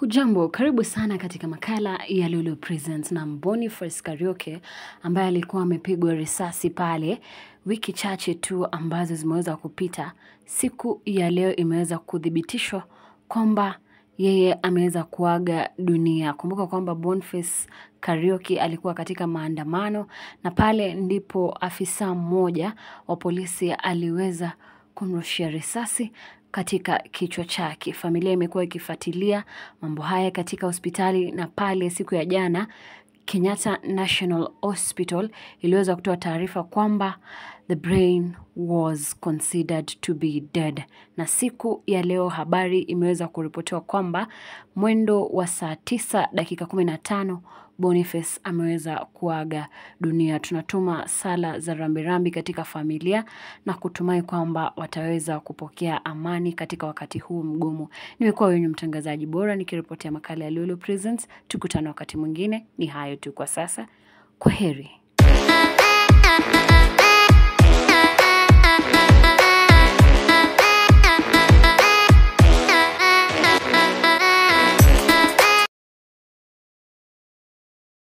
Hujambo, karibu sana katika makala ya Lulu Presents na Boniface Kariuki ambaye alikuwa amepigwa risasi pale wiki chache tu ambazo zimeweza kupita. Siku ya leo imeweza kuthibitishwa kwamba yeye ameweza kuaga dunia. Kumbuka kwamba Boniface Kariuki alikuwa katika maandamano na pale ndipo afisa mmoja wa polisi aliweza kumrushia risasi katika kichwa chake. Familia imekuwa ikifuatilia mambo haya katika hospitali na pale siku ya jana Kenyatta National Hospital iliweza kutoa taarifa kwamba the brain was considered to be dead. Na siku ya leo habari imeweza kuripotiwa kwamba mwendo wa saa 9:15 Boniface ameweza kuaga dunia. Tunatuma sala za rambirambi katika familia na kutumai kwamba wataweza kupokea amani katika wakati huu mgumu. Nimekuwa wenyu mtangazaji bora nikiripotia makala ya Lulu Presents. Tukutane wakati mwingine. Ni hayo tu kwa sasa. Kwaheri.